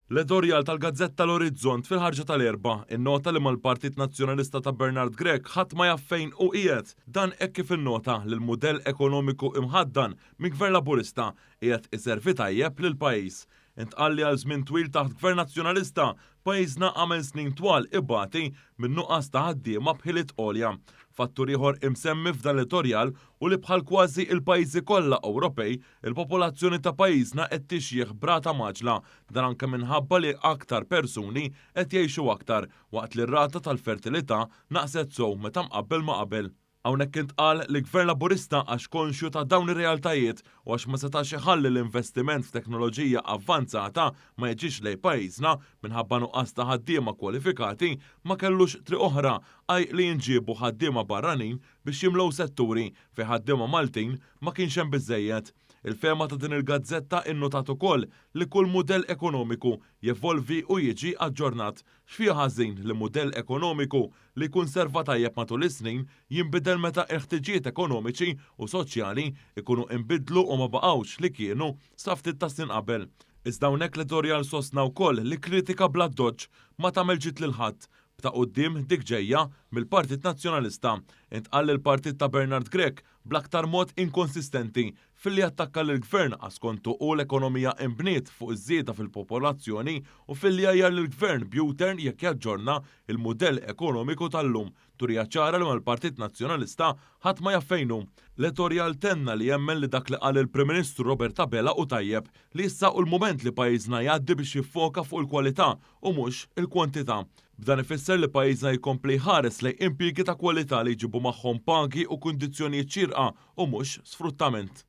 L-editorjal tal-gazzetta L-Orizzont fil-ħarġa tal-Erbgħa innota li mal-Partit Nazzjonalista ta' Bernard Grech ħadd ma jaf fejn hu qiegħed. Dan hekk kif innota li l-mudell ekonomiku imħaddan minn Gvern Laburista qiegħed iservi tajjeb lill-pajjiż. Intqal li għal żmien twil taħt Gvern Nazzjonalista, pajjiżna għamel snin twal ibati minn nuqqas ta' ħaddiema b'ħiliet għolja. Fattur ieħor imsemmi f'dan l-editorjal hu li bħal kważi il-pajjiżi kollha Ewropej, il-popolazzjoni ta' pajjiżna qed tixjieħ b'rata mgħaġġla. Dan anke minħabba li aktar persuni qed jgħixu aktar, waqt li r-rata tal-fertilità naqset sew meta mqabbel ma' qabel. Hawnhekk intqal li Gvern Laburista għax konxju ta' dawn ir-realtajiet u għax ma setax iħalli l-investiment f'teknoloġija avvanzata ma jiġix lejn pajjiżna minħabba nuqqas ta' ħaddiema kwalifikati ma kellux triq oħra għajr li jinġiebu ħaddiema barranin biex jimlew setturi fejn ħaddiema Maltin ma kienx hemm biżżejjed. Il-fehma ta' din il-gazzetta innotat ukoll li kull mudell ekonomiku jevolvi u jiġi aġġornat. X'fiha ħażin li mudell ekonomiku li jkun serva tajjeb matul is-snin jinbidel meta l-ħtiġijiet ekonomiċi u soċjali jkunu inbidlu u ma baqgħux li kienu sa ftit tas-snin qabel? Iżda hawnhekk l-editorjal sostna wkoll li kritika bl-addoċċ ma tagħmel ġid lil ħadd b'ta' quddiem dik ġejja mill-Partit Nazzjonalista. Intqal li l-partit ta' Bernard Grech bl-aktar mod inkonsistenti filli attakka lill-Gvern għax skontu hu l-ekonomija inbniet fuq iż-żieda fil-popolazzjoni u filli għajjar lill-Gvern b'U-turn jekk jaġġorna l-mudell ekonomiku tal-lum, turija ċara li mal-Partit Nazzjonalista ħadd ma jaf fejn hu. L-editorjal tenna li jemmen li dak li qal il-Prim Ministru Robert Abela hu tajjeb, li issa hu l-mument li pajjiżna jgħaddi biex jiffoka fuq il-kwalità u mhux il-kwantità. B'dan ifisser li pajjiżna jkompli jħares lejn impjiegi ta' kwalità li jġibu magħhom pagi u kundizzjonijiet xierqa u mhux sfruttament.